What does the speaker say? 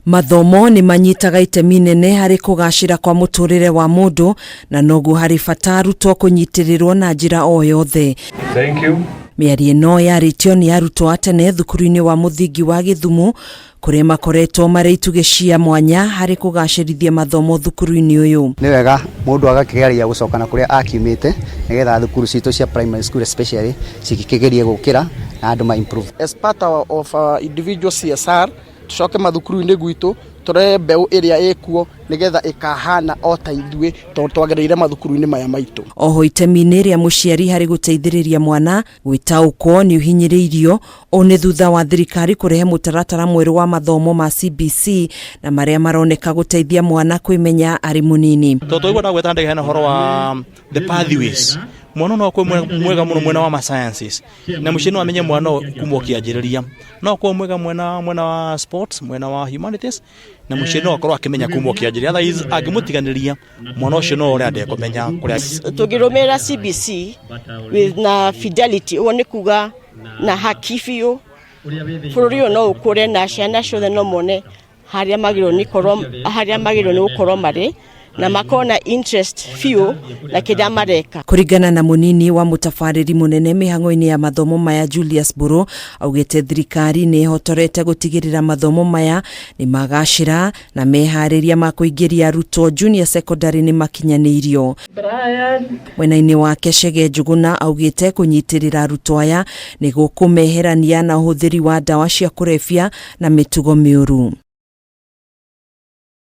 Mathomo nĩ manyitaga itemi nene harĩ kũgacĩra kwa mũtũrĩre wa mũndũ na noguo harĩ bata arutwo kũnyitĩrĩrwo na njĩra o yothe. Thank you. Mĩario ĩno yarĩtio nĩ arutwo a tene thukuru-inĩ wa mũthingi wa Gĩthumo kũrĩa makoretwo marĩ itugĩ cia mwanya harĩ kũgacĩrithia mathomo thukuru-inĩ ũyũ. Nĩ wega mũndũ agakĩgeria gũcoka na kũrĩa akiumĩte nĩgetha thukuru citũ cia primary school especially cikĩgerie gũkĩra na andũ ma improve. As part of our individual CSR, tucoke mathukuru-inĩ gwitũ tũrore mbeũ ĩrĩa ĩkuo nĩgetha ĩkahana o ta ithuĩ tondũ twagereire mathukuru-inĩ maya maitũ. Oho itemi-inĩ rĩa mũciari harĩ gũteithĩrĩria mwana gwĩtaũkwo nĩ ũhinyĩrĩirio. Ũũ nĩ thutha wa thirikari kũrehe mũtaratara mwerũ wa mathomo ma CBC na marĩa maroneka gũteithia mwana kwĩmenya arĩ mũnini. Tondũ twaigua ndagweta ndege hena ũhoro wa the pathways, mwana no akorwo mwega mũno mwena wa ma sciences na mũciari no amenye mwana ũyũ kuma ũkĩanjĩrĩria, no akorwo mwega mwena wa sports, mwena wa humanities, na mũciari no akorwo akĩmenya kuma ũkĩanjĩrĩria. Otherwise angĩmũtiganĩria mwana ũcio no ũrĩa ndekũmenya kũrĩa. Tũngĩrũmĩrĩra CBC with na fidelity, ũguo nĩ kuga na haki biũ, bũrũri ũyũ no ũkũre na ciana ciothe no mone harĩa magĩrĩirwo nĩ korwo, harĩa magĩrĩirwo nĩ gũkorwo marĩ na makorwo na interest biũ na kĩrĩa mareka. Kũringana na mũnini wa mũtabarĩri mũnene mĩhang'o-inĩ ya mathomo maya Julius Mburu, augĩte thirikari nĩ ĩhotorete gũtigĩrĩra mathomo maya nĩ magacĩra na meharĩria ma kũingĩria arutwo junior secondary nĩ makinyanĩirio. Mwena-inĩ wake Chege Njuguna augĩte kũnyitĩrĩra arutwo aya nĩ gũkũmeherania na ũhũthĩri wa ndawa cia kũrebia na mĩtugo mĩũru.